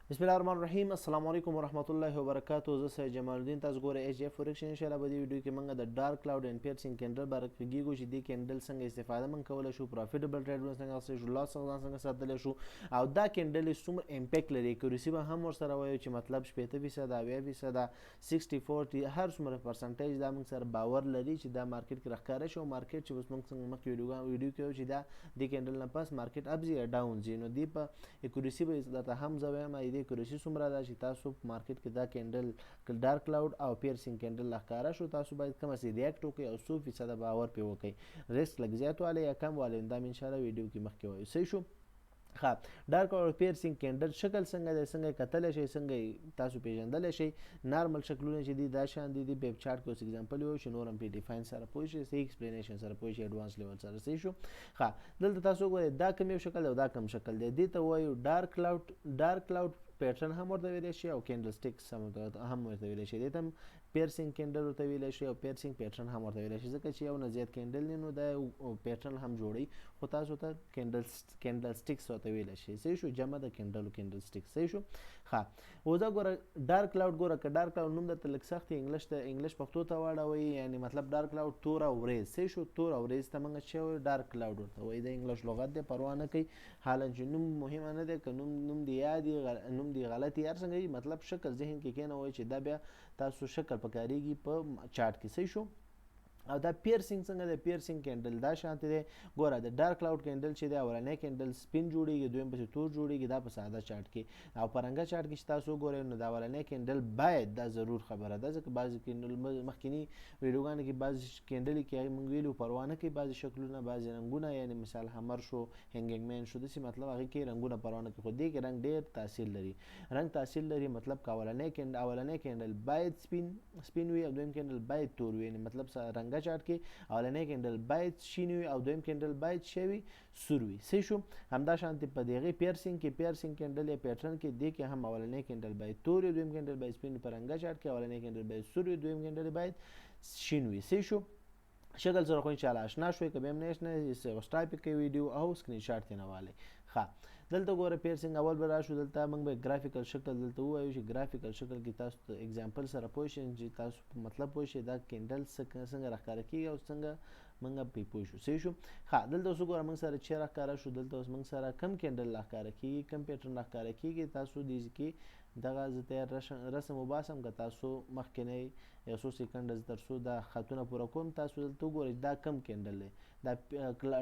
بسم الله الرحمن الرحیم. السلام علیکم ورحمت الله وبرکاتو. زه سید جمال الدین، تاسو ګورئ ایچ جی فورکس. ان شاء الله په دې ویډیو کې موږ د dark cloud and piercing candle باره کې غږیږو چې دې کینډل څنګه استفاده موږ کولی شو، profitable trade څنګه اخیستی شو، لاس څنګه څنګه ساتلی شو او دا کینډل څومره impact لري. accuracy به هم ورسره وایو چې مطلب 60%، 70%، 60 40، هر څومره percentage دا موږ سره باور لري چې دا مارکیټ کې راښکاره شي او مارکیټ چې اوس موږ څنګه مخکې ویډیو کې چې دا دې کینډل نه پس مارکیټ up ځي یا down ځي، نو دې په accuracy به درته هم زه وایم دې accuracy څومره ده چې تاسو په مارکیټ کې دا کینډل dark cloud او piercing candle راښکاره شو، تاسو باید کوم څه react وکړئ او څو فیصده باور پې وکړئ، ریسک لږ زیاتوالی یا کموالی، دا مې انشاءالله ویډیو کې مخکې وایو. صحیح شو؟ ښه، dark او piercing candle شکل څنګه دی، څنګه کتلی شئ، څنګه تاسو پیژندلی شئ؟ نارمل شکلونه چې دي دا شان دي. دي په چارت کې اوس example یو چې نور هم په define سره پوه شئ، صحیح explanation سره پوه شئ، advance level سره. صحیح شو؟ ښه، دلته تاسو وګورئ دا کوم یو شکل دی او دا کوم شکل دی. دې ته وایو dark cloud، dark cloud pattern هم ورته ویلی شي او candle sticks هم ورته ویلی شي. دې ته هم piercing candle ورته ویلی شي او piercing pattern هم ورته ویلی شي، ځکه چې یو نه زیات کینډل دی نو دا pattern هم جوړوي، خو تاسو ته candle sticks ورته ویلی شي. صحیح شو؟ جمع د کینډلو candle sticks. صحیح شو؟ ښه، اوس دا ګوره dark cloud، ګوره که dark cloud نوم درته لږ سخت انګلیش ته انګلیش پښتو ته واړوئ، یعنی مطلب dark cloud توره ورېځ. صحیح شو؟ توره ورېځ ته موږ چې وایو dark cloud ورته وایي. د انګلیش لغت دی، پروا نه کوي، حالان چې نوم مهمه نه دی، که نوم دی یاد نوم دی غلطي هر څنګه، مطلب شکل ذهن کې کېنوئ چې دا بیا تاسو شکل پکارېږي په چارت کې. صحیح شو؟ او دا piercing څنګه دی؟ piercing candle دا شانته دی. ګوره د dark cloud candle چې دی، اولنی کینډل سپین جوړیږي، دویم پسې تور جوړیږي، دا په ساده چارت کې. او په رنګه چارت کې چې تاسو وګورئ نو دا اولنی کینډل باید، دا ضرور خبره ده، ځکه بعضې کینډل مخکینی ویډیوګانو کې بعضې کینډلې کې هغې مونږ ویلو پروا نه کوي، بعضې شکلونه بعضې رنګونه، یعنی مثال hammer شو، hanging man شو، داسې مطلب هغې کې رنګونه پروا نه کوي، خو دې کې رنګ ډېر تاثیر لري. رنګ تاثیر لري، مطلب که اولنی کینډل باید سپین وي او دویم کینډل باید تور وي، یعنی مطلب رنګه چارت کې اولنی کینډل باید شین وي او دویم کینډل باید څه وي؟ سور وي. صحیح شو؟ همدا شانتې په دغه piercing کې، piercing candle یا pattern کې، دې کې هم اولنی کینډل باید تور وي، دویم کینډل باید سپین وي. په رنګه چارت کې اولنی کینډل باید سور وي، دویم کینډل باید شین وي. صحیح شو؟ شکل سره خو انشاءالله آشنا شوئ، که بیا هم نه آشنا یئ stop یې کوئ ویډیو او سکرین شاټ ترې والئ. ښه، دلته ګوره piercing اول به راشو، دلته موږ به graphical شکل دلته ووایو چې graphical شکل کې تاسو ته example سره پوه شئ چې تاسو په مطلب پوه شئ دا کینډل څنګه راښکاره کېږي او څنګه موږ پرې پوه شو. صحیح شو؟ ښه، دلته اوس وګوره موږ سره چې راښکاره شو، دلته اوس موږ سره کم کینډل راښکاره کېږي، کم pattern راښکاره کېږي. تاسو دې کې دغه زه تیار رسم وباسم، که تاسو مخکینی یو څو سیکنډه زه تر څو دا خطونه پوره کوم، تاسو دلته وګورئ دا کم کینډل دی، دا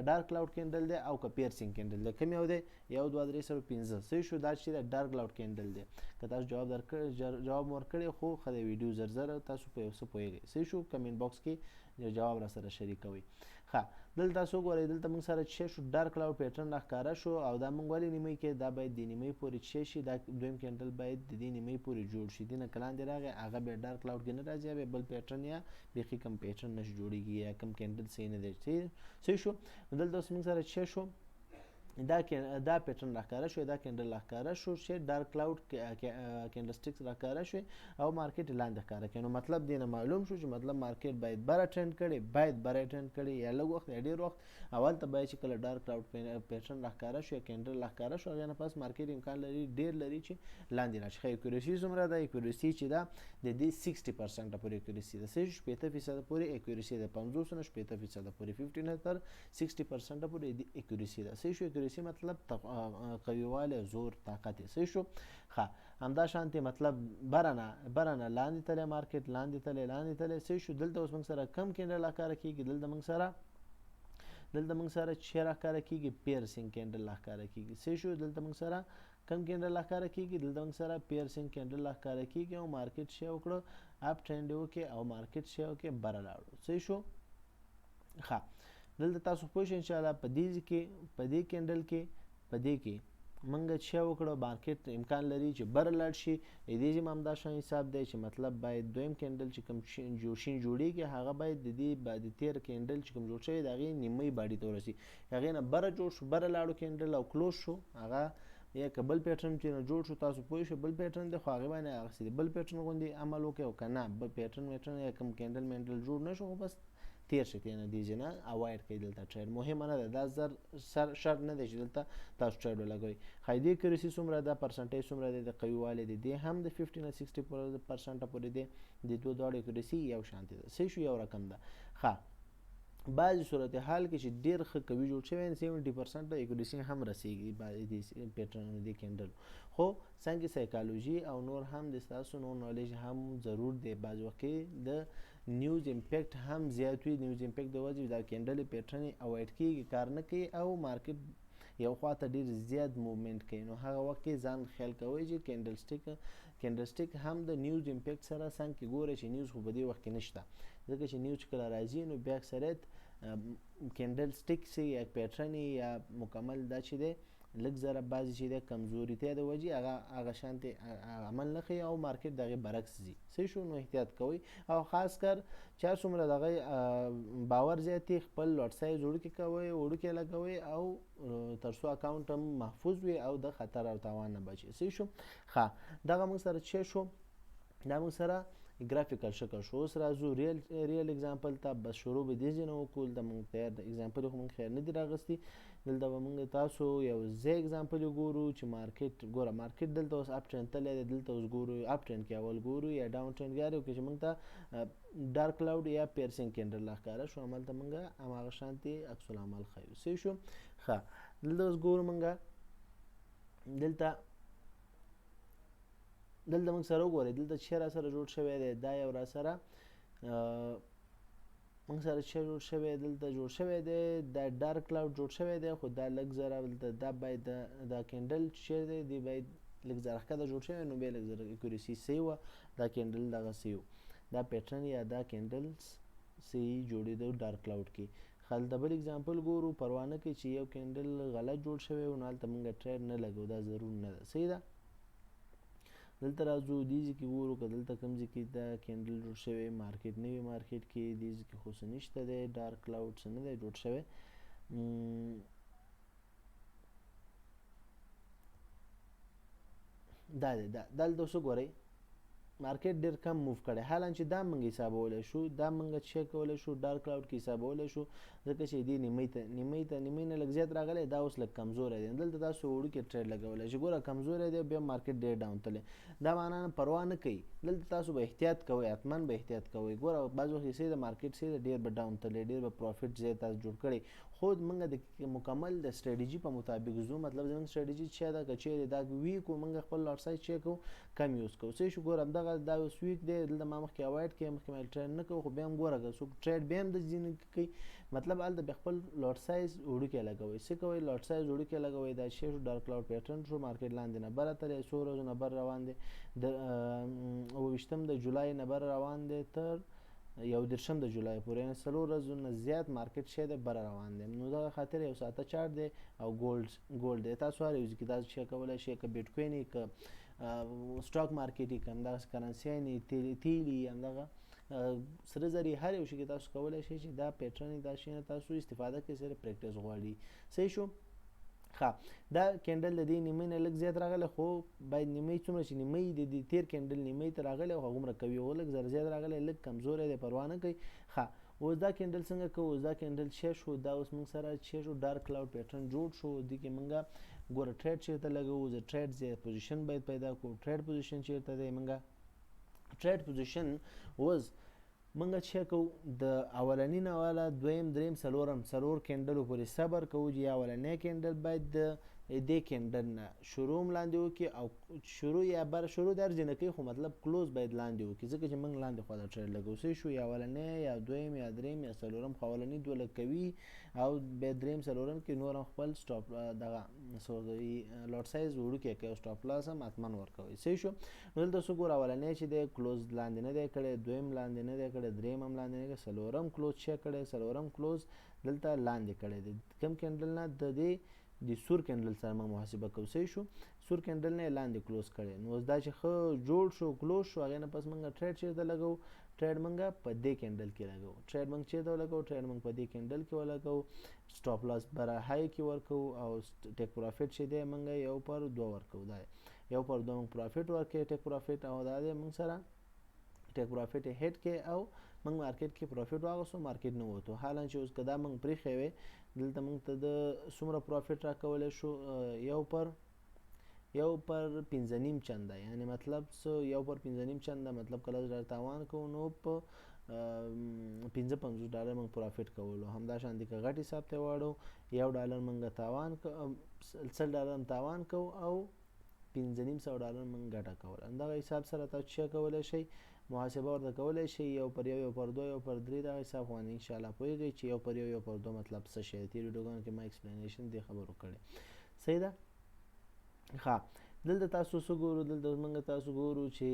dark cloud candle دی او که piercing candle دی، کوم یو دی؟ یو، دوه، درې، څلور، پنځه. صحیح شو؟ دا چې دا dark cloud candle دی. که تاسو جواب درکړ جواب مو ورکړی خو ښه دی، ویډیو زر زر تاسو په یو څه پوهېږئ. صحیح شو؟ comment box کې جواب را سره شریکوئ. ښه، دلته تاسو وګورئ دلته موږ سره چې شو dark cloud pattern راښکاره شو او دا موږ ولې نیمۍ کې دا باید د نیمۍ پورې چې شي، دا دویم کینډل باید د دې نیمۍ پورې جوړ شي، دې نه که لاندې راغی هغه بیا dark cloud کې نه راځي، بیا بل pattern یا بیخي کوم pattern نه جوړېږي یا کوم کینډل صحیح نه دی. صحیح شو؟ دلته اوس موږ سره چې شو دا pattern راښکاره شو، دا کینډل راښکاره شو چې dark cloud candle sticks راښکاره شوې او مارکیټ لاندې ښکاره کړي. نو مطلب دې نه معلوم شو چې مطلب مارکیټ باید بره ټرند کړي، باید بره ټرند کړي یا لږ وخت یا ډېر وخت. اول ته باید چې کله dark cloud pattern راښکاره شو یا کینډل راښکاره شو، هغې نه پس مارکیټ امکان لري ډېر لري چې لاندې راشي. ښه، accuracy څومره ده؟ accuracy چې ده د دې 60% پورې accuracy ده. صحیح، 60% پورې accuracy ده، 50 نه 60% پورې، 50 نه تر 60% پورې د accuracy ده. صحیح شو؟ accuracy مطلب قویوالی، زور، طاقت یې. صحیح شو؟ ښه، همدا شانتې مطلب بره نه لاندې تللی مارکیټ، لاندې تللی، لاندې تللی. صحیح شو؟ دلته اوس موږ سره کم کینډل راښکاره کېږي، دلته موږ سره چې راښکاره کېږي piercing candle راښکاره کېږي. صحیح شو؟ دلته موږ سره کم کینډل راښکاره کېږي، دلته موږ سره piercing candle راښکاره کېږي او مارکیټ شی وکړو up trend یې وکړي او مارکیټ شی وکړي بره لاړو. صحیح شو؟ ښه، دلته تاسو پوه شئ انشاءالله په دې ځای کې، په دې کینډل کې، په دې کې موږ چې وکړو مارکیټ امکان لري چې بره لاړ شي. دې ځای همدا شان حساب دی چې مطلب باید دویم کینډل چې کوم شین جوړیږي هغه باید د دې د تیر کینډل چې کوم جوړ شوی د هغې نیمۍ body ته ورسي. هغې نه بره جوړ شو، بره لاړو کینډل او close شو، هغه یا که بل pattern چې نه جوړ شو تاسو پوه شئ بل pattern دی، خو هغې باندې هغسې بل pattern غوندې عمل وکړي، او که نه بل pattern میټرن یا کوم کینډل مینډل جوړ نه شو خو بس تیر شي نه دي نه اوایډ کوي. دلته ټریډ مهمه نه ده، دا زر سر شرط نه دی چې دلته تاسو ټریډ ولګوئ. خایدې اکیوریسي څومره ده، پرسنټیج څومره دی، د قوي والي دی، دی هم د 50 نه 60% پورې دی. د دوه دواړو اکیوریسي یو شان ده، صحیح شو، یو رقم ده. ښه بعضې صورتحال کې چې ډېر ښه قوي جوړ شوی 70% اکیوریسي هم رسیږي بعضې دې پیټرنونو دې کینډل. خو څنګه سایکالوژي او نور هم د ستاسو نور نالج هم ضرور دی. بعضې وخت کې د نیوز امپیکټ هم زیات وي، نیوز امپیکټ د وجې دا کینډل پیټرن اوایډ کیږي، کار نه کوي او مارکیټ یو خوا ته ډیر زیات موومنټ کوي. نو هغه وخت کې ځان خیال کوئ چې کینډل سټیک هم د نیوز امپیکټ سره څنګه کې ګورئ چې نیوز خو په دې وخت کې نشته، ځکه چې نیوز کله راځي نو بیا اکثریت کینډل سټیک سي یا پیټرن یا مکمل دا چې دی لږ ذره بعضې چې دی کمزوري ته د وجې هغه شانتې عمل نه ښیي او مارکیټ د هغې برعکس ځي. صحیح شو، نو احتیاط کوئ او خاص کر چې هر څومره دغه باور زیاتي خپل لاټ سایز وړوکی کوئ، وړوکی لګوئ او تر څو اکاونټ هم محفوظ وي او د خطر او تاوان نه بچي. صحیح شو. ښه دغه موږ سره چې شو، دا موږ سره ګرافیکل شکل شو. اوس راځو ریل اگزامپل ته. بس شروع به دې ځای نه وکړو. دلته موږ تیار د اگزامپل خو موږ خیر نه دي راغستي. دلته به موږ تاسو یو ځای اگزامپل ګورو چې مارکیټ ګوره، مارکیټ دلته اوس اپ ټرند تللی دی. دلته اوس ګورو اپ ټرند کې اول ګورو یا ډاون ټرند کې، هر یو کې چې موږ ته ډارک کلاوډ یا پیرسینګ کینډل راښکاره شو، هملته موږ هماغه شانتې عکس العمل ښیو. صحیح شو. ښه دلته اوس ګورو موږ دلته موږ سره وګورئ، دلته چې را سره جوړ شوی دی، دا یو را سره موږ سره چې جوړ شوی، دلته جوړ شوی دی، دا ډارک کلاوډ جوړ شوی دی، خو دا لږ ذره دلته دا باید دا کینډل چې دی، دی باید لږ ذره ښکته جوړ شوی، نو بیا لږ ذره اکیوریسي صحیح وه، دا کینډل دغه صحیح و، دا پیټرن یا دا کینډلز صحیح جوړېدو ډارک کلاوډ کې. هلته بل اگزامپل ګورو، پروا نه کوي چې یو کینډل غلط جوړ شوی و، نو هلته موږ ټریډ نه لګو، دا ضرور نه ده. صحیح ده. دلته راځو دې ځای کې ګورو که دلته کوم ځای کې دا کینډل جوړ شوی، مارکیټ نوي مارکیټ کې دې ځای کې خو څه نشته دی، ډارک کلاوډ څه نه دی جوړ شوی. دا دی، دا دلته اوس وګورئ مارکیټ ډیر کم موو کړی، حالان چې دا موږ حسابولی شو، دا موږ چې کولی شو ډارک کلاوډ کې حسابولی شو، ځکه چې دې نیمۍ ته نیمۍ ته نیمۍ نه لږ زیات راغلی، دا اوس لږ کمزوری دی. دلته تاسو وړوکی ټریډ لګولی شئ. ګوره کمزوری دی، بیا مارکیټ ډیر ډاون تللی، دا معنا نه پروا نه کوي. دلته تاسو به احتیاط کوئ، حتما به احتیاط کوئ. ګوره بعض وخت یې د مارکیټ سي ډیر به ډاون تللی، ډیر به پروفیټ زیات تاسو جوړ کړی، خو موږ د مکمل د سټریټجي په مطابق ځو. مطلب زموږ سټریټجي چې ده، که چیرې دا ویک و موږ خپل لاټ سایز چې کوو کم یوز کوو. صحیح شو. ګوره همدغه دا اوس ویک دی، دلته ما مخکې اوایډ کړی، مخکې ما ټریډ نه کوو، خو بیا هم ګوره که څوک ټریډ بیا هم د ځینې کوي، مطلب هلته بیا خپل لاټ سایز وړوکی لګوئ. څه کوئ؟ لاټ سایز وړوکی لګوئ. دا شی شو ډارک کلاوډ پیټرن شو، مارکیټ لاندې نه بره تللی، څو ورځو نه بر روان دی، د 27 د جولای نه بر روان دی تر 31 د جولای پورې، یعنې څلور ورځو نه زیات مارکیټ شی دی بره روان دی. نو دغه خاطر یو ساعته چارټ دی او ګولډ دی. تاسو هر یو ځای کې تاسو چې کولی شئ، که بیټ کوین یې، که سټاک مارکیټ یې، که همدغسې کرنسیان یې، تیل یې، همدغه سره زر یې، هر یو شي کې تاسو کولی شئ چې دا پیټرن یې، دا شی نه تاسو استفاده کوئ، صرف پریکټس غواړي. صحیح شو. ښه دا کینډل د دې نیمۍ نه لږ زیات راغلی، خو باید نیمۍ څومره چې نیمۍ د دې تیر کینډل نیمۍ ته راغلی خو هغومره قوي و، لږ زره زیات راغلی، لږ کمزوری دی، پروا نه کوي. ښه اوس دا کینډل څنګه کوو؟ اوس دا کینډل چې شو، دا اوس موږ سره چې شو ډارک کلاوډ پیټرن جوړ شو. دې کې موږ ګوره ټریډ چېرته لګوو؟ د ټریډ ځای پوزیشن باید پیدا کړو. ټریډ پوزیشن چېرته دی؟ موږ ټریډ پوزیشن اوس موږ چې کوو د اولني نه والا دویم دریم څلورم څلور کینډلو پورې صبر کوو چې اولنی کینډل باید د دې کینډل نه شروع هم لاندې وکړي او شروع یا بر شروع د هر ځای نه کوي، خو مطلب کلوز باید لاندې وکړي، ځکه چې موږ لاندې خوا ته ټریډ لګوو. صحیح شو. یا اولنی یا دویم یا دریم یا څلورم، خو اولنی دوه لږ کوي او بیا دریم څلورم کې نور هم خپل سټاپ دغه لاټ سایز وړوکی کوي او سټاپ لاس هم حتما ورکوي. صحیح شو. نو دلته څه ګوره، اولنی چې دی کلوز لاندې نه دی کړی، دویم لاندې نه دی کړی، دریم هم لاندې نه کړی، څلورم کلوز چې کړی، څلورم کلوز دلته لاندې کړی دی. کم کینډل نه د دې د سور کینډل سره موږ محاسبه کوو. صحیح شو. سور کینډل نه یې لاندې کلوز کړی، نو اوس دا چې ښه جوړ شو کلوز شو، هغې نه پس موږ ټریډ چېرته لګوو؟ ټریډ موږ په دې کینډل کې لګوو. ټریډ موږ چېرته ولګوو؟ ټریډ موږ په دې کینډل کې ولګوو، سټاپ لاس بره های کې ورکوو او ټیک پروفیټ چې دی موږ یو پر دوه ورکوو. دا یو پر دوه موږ پروفیټ ورکوي ټیک پروفیټ، او دا دی موږ سره ټیک پروفیټ هیټ کې او موږ مارکیټ کې پروفیټ واغستو، مارکیټ نه ووتو. حالان چې اوس که دا موږ پرېښی وی، دلته موږ ته د څومره پروفیټ راکولی شو؟ 1 پر 5.5 چنده، یعنی مطلب څه؟ 1 پر 5.5 چنده، مطلب که 10 ډالر تاوان کوو نو په 55 ډالر موږ پروفیټ کولو. همدا شان دي که غټ حساب ته واړو، 1 ډالر موږ تاوان، 100 ډالر هم تاوان کوو او 550 ډالر موږ ګټه کول. همدغه حساب سره تاسو څه کولی شئ؟ محاسبه ورته کولی شئ، 1 پر 1، 1 پر 2، 1 پر 3. دغه حساب خو ان شاء الله پوهیږئ چې 1 پر 1، 1 پر 2 مطلب څه شی دی. تېرو ویډیوګانو کې ما explanation دې خبرو کړې. صحیح ده. ښه، دلته تاسو څه ګورو؟ دلته موږ تاسو ګورو چې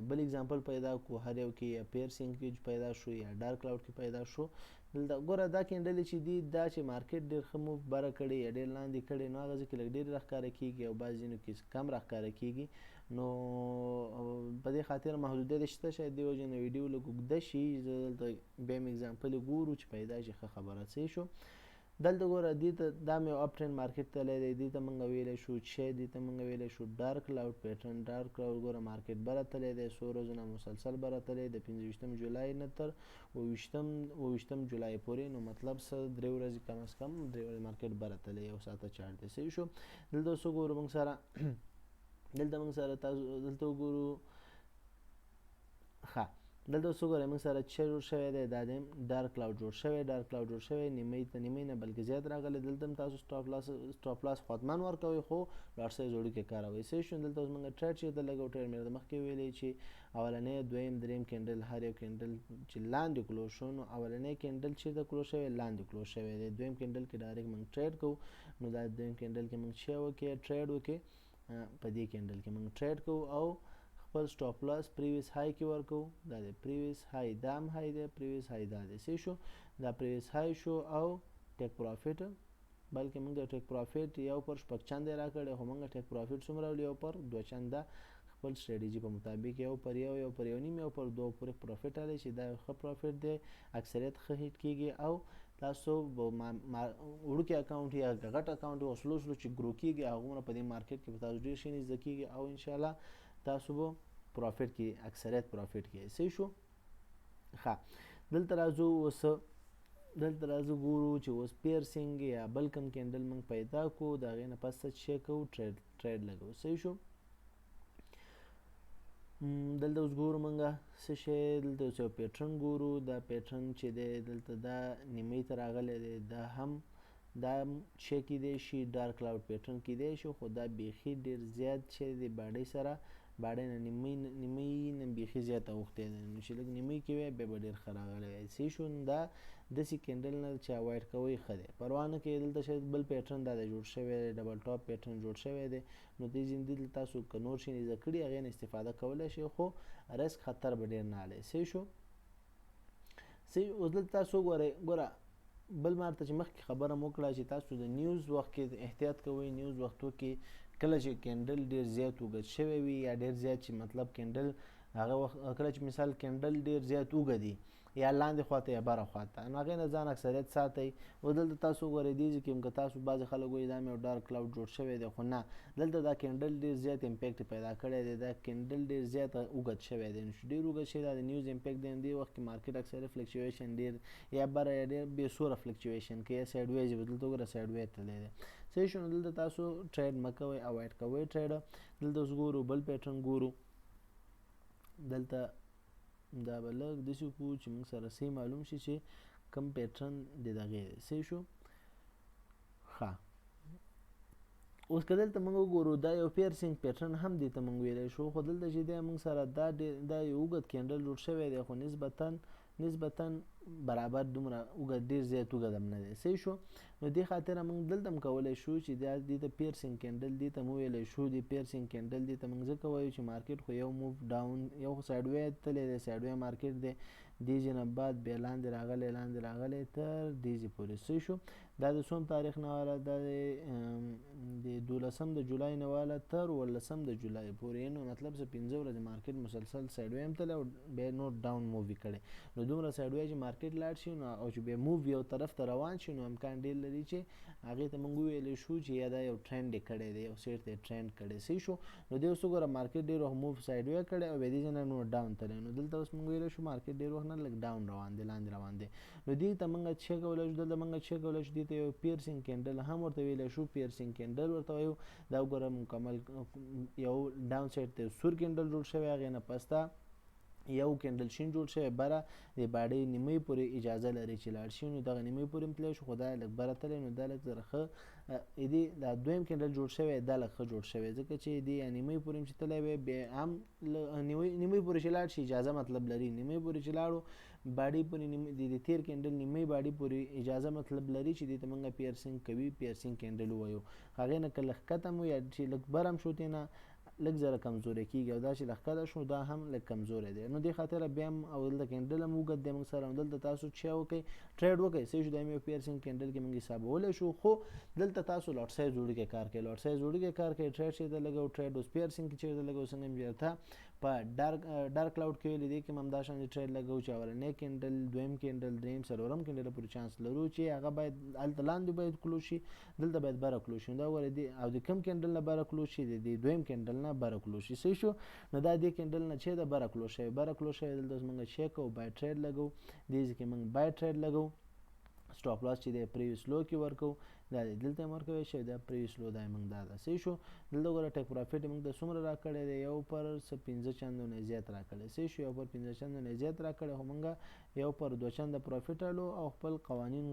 بل example پیدا کو، هر یو کې یا piercing کې پیدا شو یا dark cloud کې پیدا شو. دلته ګوره، دا candle چې دی، دا چې مارکیټ ډیر ښه move بره کړي یا ډیر لاندې کړي، نو هغه ځکه لږ ډیر راښکاره کیږي او بعض ځینو کې کم راښکاره کیږي. نو په دې خاطر محدودیت شته، شاید دې وجې نه ویډیو لږ اوږده شي. زه دلته بیا هم example ګورو چې پیدا شي، ښه خبره. څه شو؟ دلته ګوره، دې ته دا مې up trend market تللی دی. دې ته مونږ ویلی شو چې دې ته مونږ ویلی شو dark cloud pattern. Dark cloud، ګوره، مارکیټ بره تللی دی، څو ورځو نه مسلسل بره تللی، د 25 جولای نه تر 27 جولای پورې. نو مطلب څه؟ 3 ورځې، کم از کم 3 ورځې مارکیټ بره تللی، یو ساعته چارټ دی. صحیح شو. دلته څه ګورو مونږ سره؟ دلته مونږ سره تاسو دلته وګورو. ښه، دلته اوس وګورئ، موږ سره چې جوړ شوی دی، دا دی dark cloud جوړ شوی. Dark cloud جوړ شوی، نیمه ته، نیمه نه بلکې زیات راغلی. دلته هم تاسو stop loss حتما ورکوئ، خو lot size وړوکی کاروئ. صحیح شو. دلته اوس موږ trade چېرته لګو؟ Trade مې مخکې ویلې چې اولنی، دویم، دریم candle، هر یو candle چې لاندې close شو، نو اولنی candle چېرته close شوی؟ لاندې close شوی دی. دویم candle کې direct موږ trade کوو. نو دا دویم candle کې موږ چې وکړي، trade وکړي، په دې candle کې موږ trade کوو او خپل stop loss previous high کې ورکو. دا دی previous high، دام high دی، previous high دا دی. صحیح شو. دا previous high شو او take profit، بلکې موږ د take profit 1 پر 6 چنده راکړی، خو موږ take profit څومره ولې؟ 1 پر 2 چنده. خپل strategy په مطابق 1 پر 1، 1 پر 1.5، 1 پر 2 پورې profit الی چې دا یو ښه profit دی، اکثریت ښه hit کیږي. او تاسو وړوکی account یا غټ account او slow slow چې grow کیږي، هغومره په دې مارکیټ کې په تاسو ډیر شي زده کیږي او ان شاء الله تاسو به profit کې، اکثریت profit کې. صحیح شو. ښه، دلته راځو اوس. دلته راځو، ګورو چې اوس piercing یا بل کوم candle موږ پیدا کو، د هغې نه پس څه کوو؟ Trade لګو. صحیح شو. دلته اوس ګورو موږ څه شی؟ دلته اوس یو pattern ګورو. دا pattern چې دی، دلته دا نیمې ته راغلی دی. دا هم دا چې کیدای شي dark cloud pattern کیدای شي، خو دا بیخي ډیر زیات چې دی باډۍ سره، باډۍ نه نیمې نه بیخي زیات اوښتی دی. نو چې لږ نیمې کې وی، بیا به ډېر ښه راغلی وی. صحیح شو. دا داسې candle نه چې avoid کوئ ښه دی، پروا نه کوي. دلته شاید بل pattern دا دی جوړ شوی دی، double top pattern جوړ شوی دی. نو دې ځین دلته تاسو که نور شي زده کړي، هغې نه استفاده کولی شئ، خو ریسک خطر به ډېر نه الی. صحیح شو. صحیح. اوس دلته تاسو وګورئ. ګوره، بل مارته چې مخکې خبره مو وکړه چې تاسو د news وخت کې احتیاط کوئ. News وختو کې کله چې candle ډیر زیات اوږد شوی وي یا ډیر زیات چې مطلب candle هغه وخت کله چې مثال candle ډیر زیات اوږد دی، یا لاندې خواته یا بره خواته، نو هغې نه ځان اکثریت ساتئ. او دلته تاسو وګورئ، دې ځای کې هم که تاسو بعضې خلک وایي دا مې یو dark cloud جوړ شوی دی، خو نه، دلته دا candle ډیر زیات impact پیدا کړی دی. دا candle ډیر زیات اوږد شوی دی. نو چې ډیر اوږد شي، دا د news impact دی. دې وخت کې مارکیټ اکثره fluctuation ډیر یا بره یا ډیر بې سوره fluctuation کوي یا sideways. دلته وګوره، sideways تللی دی. صحیح شو. نو دلته تاسو trade مه کوئ، avoid کوئ trade. دلته اوس ګورو، بل pattern ګورو. دلته دا به لږ داسې وکړو چې موږ سره صحیح معلوم شي چې کوم pattern د دغې دی. صحیح شو. ښه، اوس که دلته موږ وګورو، دا یو piercing pattern هم دی ته موږ ویلی شو، خو دلته چې دی موږ سره دا یو اوږد candle جوړ شوی دی، خو نسبتا برابر دومره اوږد، ډیر زیات اوږد هم نه دی. صحیح شو. نو دې خاطر موږ دلته هم کولی شو چې دا دې ته piercing candle دې ته مو ویلی شو. دې piercing candle دې ته موږ ځکه وایو چې مارکیټ خو یو move down، یو خو sideway تللی دی، sideway market دی. دې ځای نه بعد بیا لاندې راغلی، لاندې راغلی تر دې ځای پورې. صحیح شو. دا د څوم تاریخ نه واله؟ دا د 12 د جولای نه واله تر 18 د جولای پورې. نو مطلب څه 5 ورځې مارکیټ مسلسل سایډ وی هم تللی او بیا نور ډاون موو یې کړی. نو دومره سایډ وی چې مارکیټ لاړ شي نو او چې بیا موو یو طرف ته روان شي، نو امکان ډېر لري چې هغې ته موږ وویلی شو چې یا دا یو ټرند یې کړی دی، یو سیټ ته یې ټرند کړی. صحیح شو. نو دې اوس وګوره مارکیټ ډېر وخت موو سایډ وی کړی او بیا دې ځای نه نور ډاون تللی. نو دلته اوس موږ ویلی شو مارکیټ ډېر وخت نه لږ ډاون روان دی، لاندې روان دی. نو دې ته موږ څه کولی شو؟ دلته موږ څه کولی شو؟ دې ته یو پیرسینګ کینډل هم ورته ویلی شو، پیرسینګ کینډل ورته وایو. دا وګوره مکمل یو ډاون سایډ ته سور کینډل جوړ شوی، هغې نه پسته یو کینډل شین جوړ شوی، بره د باډۍ نیمې پورې اجازه لري چې لاړ شي. نو دغه نیمې پورې هم تللی شو، خو دا لږ بره تللی، نو دا لږ زره ښه دې دا دویم کینډل جوړ شوی، دا لږ ښه جوړ شوی، ځکه چې دې نیمې پورې هم چې تللی وی بیا هم نیمې پورې چې لاړ شي اجازه مطلب لري. نیمې پورې چې لاړو باډۍ پورې د تیر کینډل نیمې باډۍ پورې اجازه مطلب لري چې دې ته موږ پیرسینګ کوي، پیرسینګ کینډل ووایو. هغې نه که لږ ښکته مو یا چې لږ بره هم شو ترې نه لږ زره کمزوری کېږي، او دا چې لږ ښکته شو دا هم لږ کمزوری دی. نو دې خاطره بیا هم او دلته کینډل هم اوږد دی موږ سره. نو دلته تاسو چې وکئ ټریډ وکئ، صحیح شو. دا هم یو پیرسینګ کینډل کې موږ حسابولی شو، خو دلته تاسو لاټ سایز وړوکی کار کوئ، لاټ سایز وړوکی کار کوئ، ټریډ چېرته لګوو، ټریډ اوس پیرسینګ کې چېرته لګوو، څنګه مې درته په ډارک کلاوډ کې ویلي، دې کې هم همدا شان ټریډ لګوو چې اولنی کینډل، دویم کینډل، دریم، څلورم کینډل پورې چانس لرو چې هغه باید هلته لاندې باید کلوز شي، دلته باید بره کلوز شي. نو دا وګورئ دې او د کوم کینډل نه بره کلوز شي، د دې دویم کینډل نه بره کلوز شي. صحیح شو. نو دا دې کینډل نه چې ده بره کلوز شوی، بره کلوز شوی، دلته اوس موږ چې کوو بای ټریډ لګوو، دې ځای کې موږ بای ټریډ لګوو، سټاپ لاس چې دی پریویس لو کې ورکوو، دا دی دلته هم ورکوی شي، دا پریویس لو دی موږ دا ده. صحیح شو. دلته وګوره ټیک پروفیټ موږ ته څومره راکړی دی، یو پر څه پنځه چندو نه زیات راکړی. صحیح شو، یو پر پنځه چندو نه زیات راکړی، خو موږ یو پر دوه چنده پروفیټ الو او خپل قوانین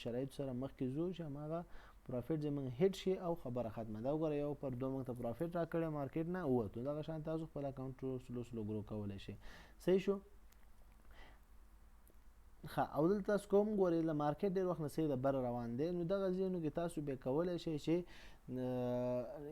شرایط سره مخکې ځو چې هماغه پروفیټ زموږ هیټ شي او خبره ختمه ده. وګوره یو پر دوه موږ ته پروفیټ راکړی مارکیټ نه ووتو. دغه شان تاسو خپل اکاونټ سلو سلو ګرو کولی شئ. صحیح شو. ښه، او دلته تاسو کوم ګورئ له مارکیټ ډېر وخت نه صحیح ده بره روان دی. نو دغه ځایونو کې تاسو بیا کولی شئ چې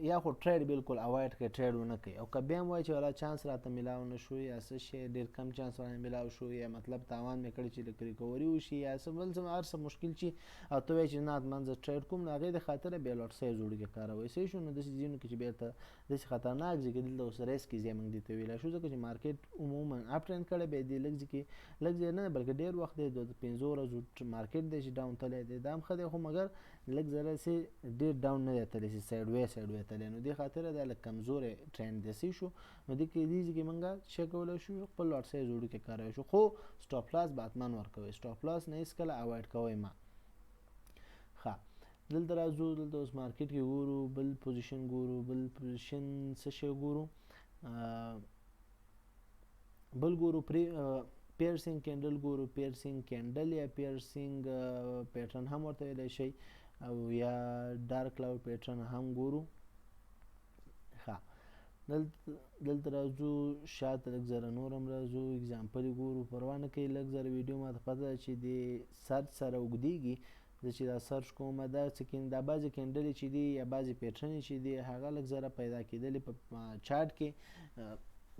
یا خو ټریډ بالکل اوایډ کړئ، ټریډ ونه کړئ، او که بیا هم وایي چې ولا چانس راته میلاو نه شو یا څه شی ډېر کم چانس راته میلاو شو یا مطلب تاوان مې کړی چې لږ ریکوري وشي یا څه بل څه هر څه مشکل چې او ته وایې چې نه حتما زه ټریډ کوم، نو هغې د خاطره بیا لاټ سایز وړوکی کاروئ. صحیح شو. نو داسې ځایونو کې چې بېرته داسې خطرناک ځای کې دلته اوس ریسک ځای موږ دې ته ویلی شو، ځکه چې مارکیټ عموما اپ ټرند کړی، بیا دې لږ ځای کې لږ ځای نه بلکې ډېر وخت دی، د پنځو ورځو مارکیټ دی چې ډاون تللی دی، دا هم ښه دی، خو مګر لږ ذره سي ډېر ډاون نه دی تللی، چې سایډ وی سایډ وی تللی، نو دې خاطره دا لږ کمزوری ټرند دی. صحیح شو. نو دې کې دې ځای کې موږ څه کولی شو، خپل لاټ سایز وړوکی کارولی شو، خو سټاپ لاس به حتما ورکوئ، سټاپ لاس نه هېڅکله اوایډ کوئ ما. ښه، دلته راځو، دلته اوس مارکیټ کې ګورو، بل پوزیشن ګورو، بل پوزیشن څه شی ګورو، بل ګورو پیرسینګ کینډل ګورو، پیرسینګ کینډل یا پیرسینګ پیټرن هم ورته ویلی شئ، او یا ډارک کلاوډ پیټرن هم ګورو. ښه، دلته راځو شاته لږ ذره نور هم راځو، اگزامپل ګورو، پروا نه کوي لږ ذره ویډیو ماته پته ده چې د سرچ سره اوږدېږي، زه چې دا سرچ کوم دا څه دا بعضې کینډلې چې دي یا بعضې پیټرنې چې دي هغه لږ ذره پیدا کېدلې په چارټ کې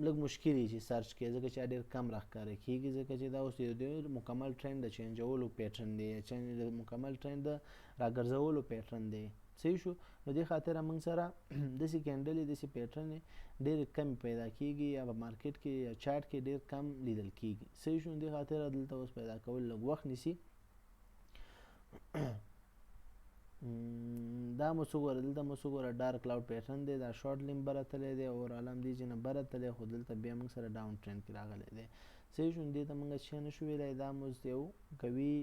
لږ مشکل چې سرچ کړې، ځکه چې ډېر کم راښکاره کېږي، ځکه چې دا اوس یو ډېر مکمل ټرند د چینجولو پیټرن دی، یا چینج د مکمل ټرند د راګرځولو پیټرن دی. صحیح شو. نو دې خاطره موږ سره داسې کینډلې داسې پیټرنې ډېرې کمې پیدا کېږي، یا په مارکیټ کې یا چارټ کې ډېر کم لیدل کېږي. صحیح شو. نو دې خاطره دلته اوس پیدا کول لږ وخت نیسي. دا مو څه ګوره، دلته مو څه ګوره ډارک کلاوډ پیټرن دی، دا شارټ لیم بره تللی دی او عالم دې ځای نه بره تللی، خو دلته بیا موږ سره ډاون ټرند کې راغلی دی. صحیح شو. دې ته موږ څه نه شو ویلی، دا مو یو قوي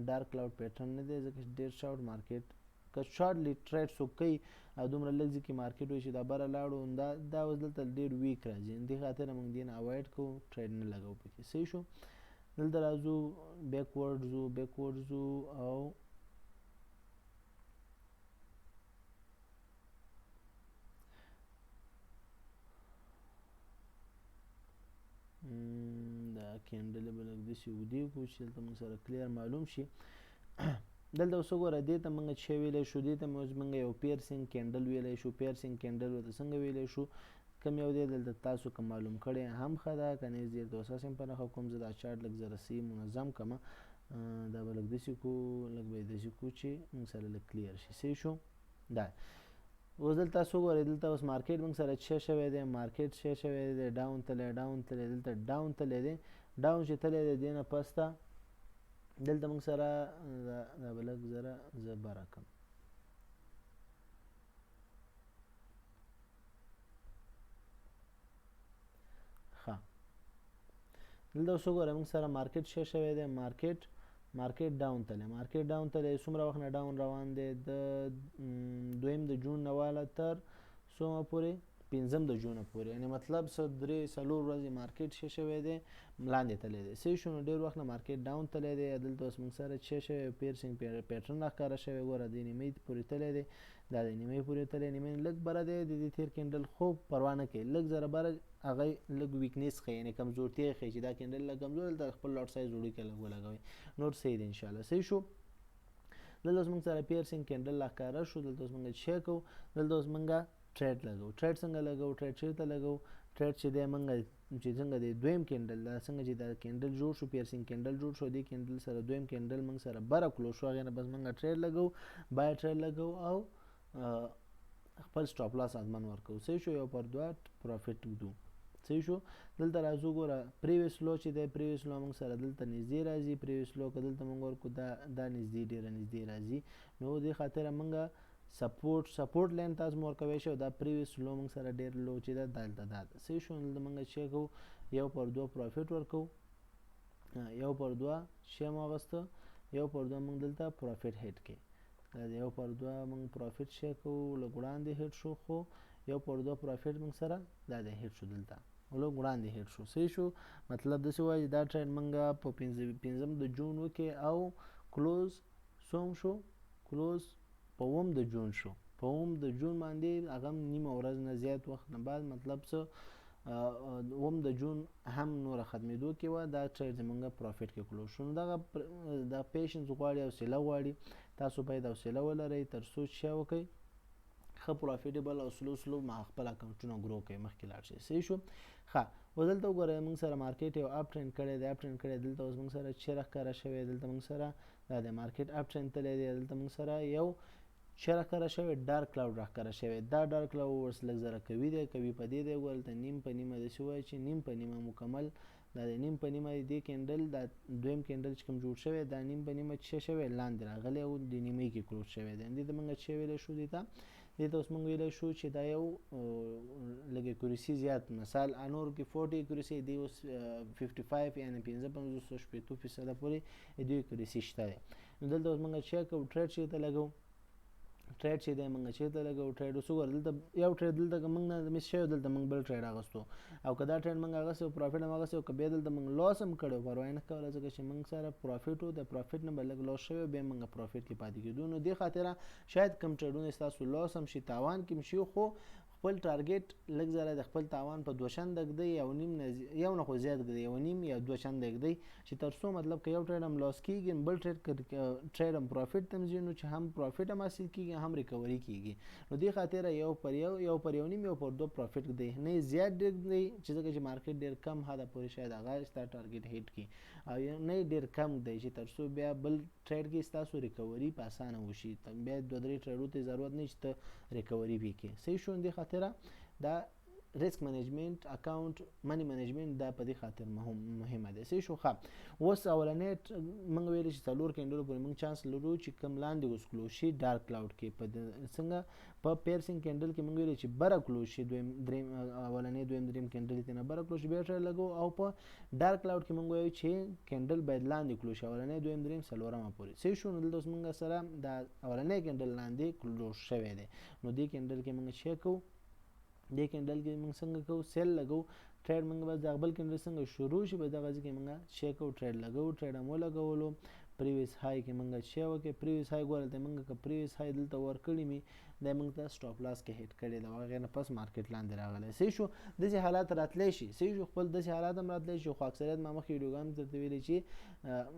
ډارک کلاوډ پیټرن نه دی، ځکه چې ډېر شارټ مارکیټ که شارټ لی ټریډ څوک کوي او دومره لږ ځای کې مارکیټ وي چې دا بره لاړو، دا اوس دلته ډېر ویک راځي، دې خاطره موږ دې نه اوایډ کوو، ټریډ نه لګوو پکې. صحیح شو. دلته راځو بیکورډ ځو، بیکورډ ځو او دا کینډلې به لږ داسې اوږدې کړو چې دلته موږ سره کلیر معلوم شي. دلته اوس وګوره دې ته موږ څه ویلی شو، دې ته اوس موږ یو پیرسینګ کینډل ویلی شو. پیرسینګ کینډل ورته څنګه ویلی شو، کوم یو دی دلته تاسو که معلوم کړی هم ښه ده، که نه زه درته اوس هم په نښه کوم. زه دا چارټ لږ ذره صحیح منظم کړم. دا به لږ داسې کو، لږ به یې داسې کو چې موږ سره لږ clear شي. صحیح شو. دا اوس دلته تاسو وګورئ، دلته اوس market موږ سره څه شوی دی؟ market څه شوی دی؟ down تللی، down تللی، دلته down تللی دی. down چې تللی دی، دې نه پس ته دلته موږ سره دا به لږ زره زه بره کړم. ښه، دلته اوس وګورئ موږ سره market څه شوی دی؟ market down تللی، market down تللی. څومره وخت نه down روان دی؟ د دویم د جون نه واله تر څومره پورې؟ پنځم د جون پورې، یعنی مطلب څه درې څلور ورځې market څه شوی دی؟ لاندې تللی دی. صحیح شو. نو ډېر وخت نه market down تللی دی. دلته اوس موږ سره څه شوی؟ piercing pattern راښکاره شوی. ګوره، دې نیمې پورې تللی دی، دا د نیمې پورې تللی، نیمې نه لږ بره دی د دې تېر candle، خو پروا نه کوي، لږ ذره بره هغه لږ weakness ښیي، یعنی کمزورتیا ښیي چې دا candle لږ کمزور، دلته خپل lot size وړوکی لږ ولګوئ، نور صحیح دی انشاءالله. صحیح شو. دلته اوس موږ سره piercing candle راښکاره شو. دلته اوس موږ څه کوو؟ دلته اوس موږ trade لګو. trade څنګه لګو؟ trade چېرته لګو؟ trade چې دی موږ چې څنګه دی دویم candle، دا څنګه چې دا candle جوړ شو، piercing candle جوړ شو، دې candle سره دویم candle موږ سره بره close شو، هغې نه بس موږ trade لګو، buy trade لګو او خپل stop loss ازمن ورکوو. صحیح شو. یو پر دوه profit ږدو. صحیح شو. دلته راځو، ګوره previous low چې دی، previous low موږ سره دلته نږدې راځي. previous low که دلته موږ ورکو، دا نږدې، ډېره نږدې راځي. نو دې خاطره موږ support line تاسو مو ورکوی شئ. دا previous low موږ سره ډېر low چې ده دلته دا ده. صحیح شو. دلته موږ چې کوو، یو پر دوه profit ورکوو، یو پر دوه شی مو اخیسته، یو پر دوه موږ دلته profit hit کړي. دا د یو پر دوه موږ profit شی کوو، لږ وړاندې hit شو، خو یو پر دوه profit موږ سره دا دی hit شو، دلته لږ وړاندې hit شو. صحیح شو. مطلب داسې وایي چې دا trade موږ په پنځم د جون وکړي او close څوم شو؟ close په اووم د جون شو. په اووم د جون باندې هغه هم نیمه ورځ نه زیات وخت نه بعد، مطلب څه، اووم د جون هم نوره ختمېدو کې وه، دا trade زمونږ profit کې close شو. نو دغه دا patience غواړي، حوصله غواړي. تاسو باید حوصله ولرئ تر څو چې وکړئ ښه profitable او slow slow ما خپل اکاونټونه grow کړئ، مخکې لاړ شئ. صحیح شو. ښه، اوس دلته وګورئ موږ سره market یو up trend کړی دی، up trend کړی. دلته اوس موږ سره چیرې ښکاره شوی؟ دلته موږ سره دا دی market up trend تللی دی. دلته موږ سره یو چیرې ښکاره شوی؟ dark cloud راښکاره شوی. دا dark cloud اوس لږ ذره قوي دی، قوي په دې دی، وګوره دلته نیم په نیمه داسې وایي چې نیم په نیمه مکمل دا دی، نیم په نیمه دې candle، دا دویم candle چې کوم جوړ شوی، دا نیم په نیمه چې شوی لاندې راغلی او د نیمې کې close شوی دی. دې ته موږ څه ویلی شو؟ دې ته اوس موږ ویلی شو چې دا یو لږ accuracy زیات، مثال انور کې 40 accuracy دی، اوس 55 یعنی پنځه پنځوس شپېتو فیصده پورې دې accuracy شته دی. نو دلته اوس موږ څه کوو؟ trade چېرته لګوو؟ trade چې دی موږ چېرته لګوو؟ trade اوس وګوره دلته یو trade دلته که موږ نه miss شوی، دلته موږ بل trade اخیستو، او که دا trade موږ اخیستی و profit هم اخیستی و، که بیا دلته موږ loss هم کړی و پروا یې نه کوله، ځکه چې موږ سره profit و، د profit نه به لږ loss شوی و، بیا موږ profit کې پاتې کېدو. نو دې خاطره شاید کم trade ونه ستاسو loss هم شي، تاوان کې هم شي، خو خپل target لږ ذره د خپل تاوان په دوه چنده ږدئ، یو نیم نه یو نه خو زیات ږدئ، یو نیم یا دوه چنده ږدئ، چې تر څو مطلب که یو trade هم loss کېږي، بل trade هم profit ته ځي، نو چې هم profit هم حاصل کېږي، هم recovery کېږي. نو دې خاطره یو پر یو، یو پر یو نیم، یو پر دوه profit ږدئ، نه یې زیات ډېر ږدئ، چې ځکه چې market ډېر کم حده پورې شاید هغه ستا target hit کړي، او نه یې ډېر کم ږدئ چې تر څو بیا بل trade کې ستاسو recovery په اسانه وشي، بیا دوه درې trade و ته ضرورت نه چې ته recovery وکړې. صحیح شو. دې خاطره دا risk management، account money management دا په دې خاطر مهمه ده. صحیح شو. ښه، اوس اولنی موږ ویل چې څلور candle و پورې موږ چانس لرو چې کوم لاندې اوس close شي dark cloud کې، په څنګه په piercing candle کې موږ ویل چې بره close شي، دویم دریم اولنی دویم دریم candle ته نه بره close شي بیا trade لګو، او په dark cloud کې موږ وایو چې candle باید لاندې close شي، اولنی دویم دریم څلورمه پورې. صحیح شو. نو دلته اوس موږ سره دا اولنی candle لاندې close شوی دی، نو دې candle کې موږ څه کوو؟ دې candle کې موږ څنګه کوو؟ sell لګو. trade موږ بس د بل candle څنګه شروع شي په دغه ځای کې موږ څه کوو؟ trade لګو. trade هم ولګولو. previous high کې موږ څه وکړو؟ previous high ګوره دلته موږ که previous high دلته ورکړی مي، دا موږ ته stop loss کې hit کړی دی، هغې نه پس market لاندې راغلی. صحیح شو. داسې حالات راتلی شي. صحیح شو. خپل داسې حالات هم راتلی شي، خو اکثریت ما مخکې ویډیوګانو درته ویلي چې،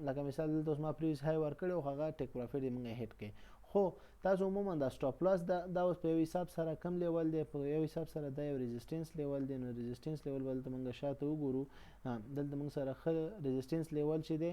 لکه مثال دلته اوس ما previous high ورکړی او هغه take profit یې موږ hit کړی. خو تاسو عموما دا stop loss دا اوس په یو حساب سره کم level دی، په یو حساب سره دا یو resistance level دی. نو resistance level به دلته موږ شاته وګورو. دلته موږ سره ښه resistance level چې دی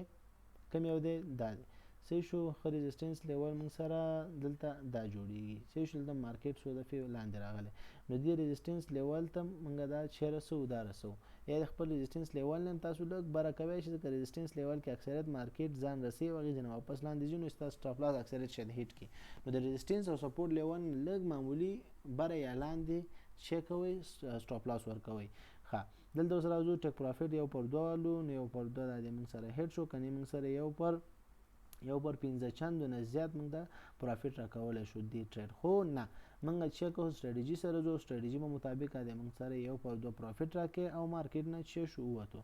کوم یو دی؟ دا دی. صحیح شو. ښه ریزسټنس لیول موږ سره دلته دا جوړیږي. صحیح شو. دلته مارکیټ څو دفعې لاندې راغلی، نو دې ریزسټنس لیول ته موږ دا چې رسو، دا رسو، یا د خپل ریزسټنس لیول نه تاسو لږ بره کوی شئ، ځکه ریزسټنس لیول کې اکثریت مارکیټ ځان رسي او هغې ځینې واپس لاندې ځي، نو ستاسو سټاپ لاس اکثریت شاید هیټ کړي. نو د ریزسټنس او سپورټ لیول لږ معمولي بره یا لاندې چې کوئ، سټاپ لاس ورکوئ. ښه، دلته اوس راځو، ټیک پروفیټ 1 پر 2 والو، نو 1 پر 2 دا دی موږ سره هیټ شو، کنې موږ سره 1 پر 1.5 چندو نه زیات موږ ته پروفیټ راکولی شو دې ټریډ. خو نه، موږ چې کوو، سټریټیجي سره ځو، سټریټیجي په مطابق دی موږ سره 1 پر 2 پروفیټ راکې او مارکیټ نه چې شو ووتو.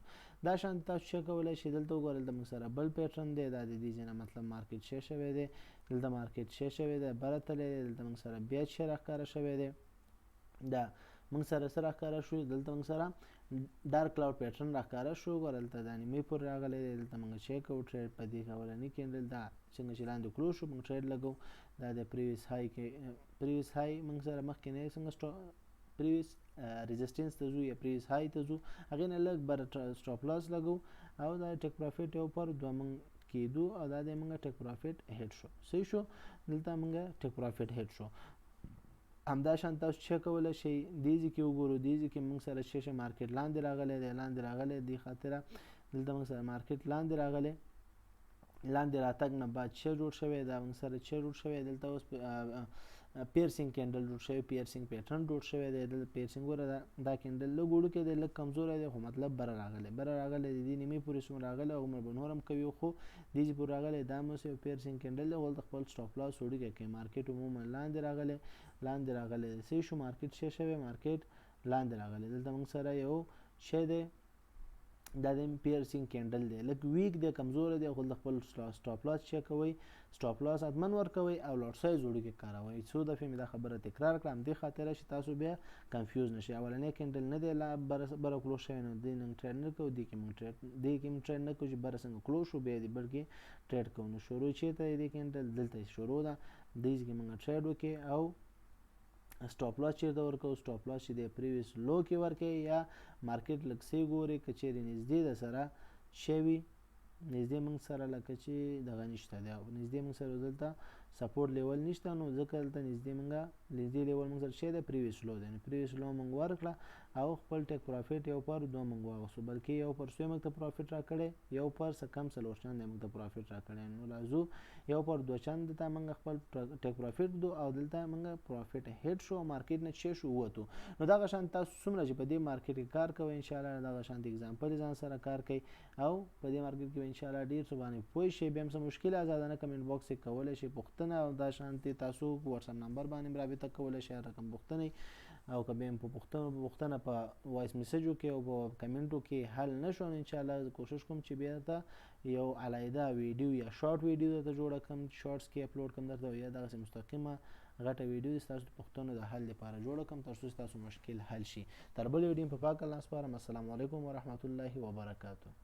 دا شان تاسو چې کولی شئ، دلته وګورئ، دلته موږ سره بل پیټرن دی. دا د دې ځای نه مطلب مارکیټ چې شوی دی، دلته مارکیټ چې شوی دی، بره تللی دی. دلته موږ سره بیا چې راښکاره شوی دی، دا موږ سره سره راښکاره شو. دلته موږ سره ډارک کلاوډ پیټرن راښکاره شو. ګوره، دلته دا نیمې پورې راغلی دی. دلته موږ چې کوو ټریډ په دې اولني کینډل، دا څنګه چې لاندې کلوز شو، موږ ټریډ لګو. دا د پریویس های کې، پریویس های موږ سره مخکې نه څنګه پریویس ریزسټنس ته ځو یا پریویس های ته ځو، هغې نه لږ بره سټاپ لاس لګو او دا ټیک پروفیټ 1 پر 2 موږ کېدو او دا د موږ ټیک پروفیټ هیټ شو. صحیح شو. دلته موږ ټیک پروفیټ هیټ شو. همدا شان تاسو چې کولی شئ، دې ځای کې وګورو، دې ځای کې موږ سره چې مارکیټ لاندې راغلی دی، لاندې راغلی دی خاطره دلته موږ سره مارکیټ لاندې راغلی. لاندې راتګ نه بعد چې جوړ شوی، دا موږ سره چې جوړ شوی، دلته اوس پیرسینګ کینډل جوړ شوی، پیرسینګ پیټرن جوړ شوی دی. دلته پیرسینګ ګوره، دا کینډل لږ وړوکی دی، لږ کمزوری دی، خو مطلب بره راغلی، بره راغلی دی. دې نیمې پورې څومره راغلی، هغومره به نور هم کوي، خو دې چې پورې راغلی، دا مو یو پیرسینګ کینډل دی. خو خپل سټاپ لاس وړوکی کوي. مارکیټ عموما لاندې راغلی، لاندې راغلی دی. صحیح شو. مارکیټ څه شوی؟ مارکیټ لاندې راغلی. دلته موږ سره یو شی دی، دا د پیرسینګ کینډل دی، لږ ویک دی، کمزور دی، خو د خپل سټاپ لاس چک کوئ، سټاپ لاس حتما ورکوئ او لاټ سایز وړوکی کاروئ. څو دفعې مې دا خبره تکرار کړه، همدې خاطر چې تاسو بیا کنفیوز نشئ. اولنی کینډل نه دی لا بره کلوز شوی، نو دې نن ټریډ نه کوو. دې کې موږ ټریډ، دې کې موږ ټریډ نه کوو چې بره څنګه کلوز شو، بیا دې بل کې ټریډ کوو. نو شروع چېرته دی؟ دې کینډل دلته شروع ده، دې کې موږ ټریډ وکړي او سټاپ لاس چیرته ورکو؟ سټاپ لاس چې د پریویس لو کې ورکې یا مارکیټ لږ څه ګوري که چیرې نږدې ده سره شوي. نږدې موږ سره لکه چې دغه نشته دی، نږدې موږ سره دلته سپورټ لیول نشته، نو ځکه دلته نږدې موږ نږدې لیول موږ سره شه دی؟ پریویس لو دی. نو پریویس لو موږ ورکړه او خپل ټیک پروفیټ 1 پر 2 موږ واغستو، بلکې 1 پر 100 موږ ته پروفیټ راکړی، 1 پر څه کم 4 چند موږ ته پروفیټ راکړی. نو راځو، 1 پر 2 چند ته موږ خپل ټیک پروفیټ دو او دلته موږ پروفیټ هیټ شو او مارکیټ نه چې شو ووتو. نو دغه شان تاسو څومره چې په دې مارکیټ کې کار کوئ، ان شاء الله دغه شان د اگزامپل ځان سره کار کوي او په دې مارکیټ کې ان شاء الله ډیر څه باندې پوه شئ. بیا هم څه مشکل آزادانه کمنټ باکس کې کولی شئ پوښتنه او دا شانتې تاسو واتساپ نمبر باندې رابطه کولی شئ، هر رقم پوښتنې. او که بیا په پوښتنه په وایس میسجو کې او په کمنټو کې حل نه شو، ان شاء الله کوشش کوم چې بیا ته یو علیحده ویډیو یا شارټ ویډیو درته جوړه کړم، شارټس کې اپلوډ کړم درته، یا دغسې مستقیمه غټه ویډیو ستاسو د پوښتنو د حل لپاره جوړه کړم، تر څو ستاسو مشکل حل شي. تر بلې ویډیو په پاک الله سپارم. السلام علیکم ورحمت الله وبرکاته.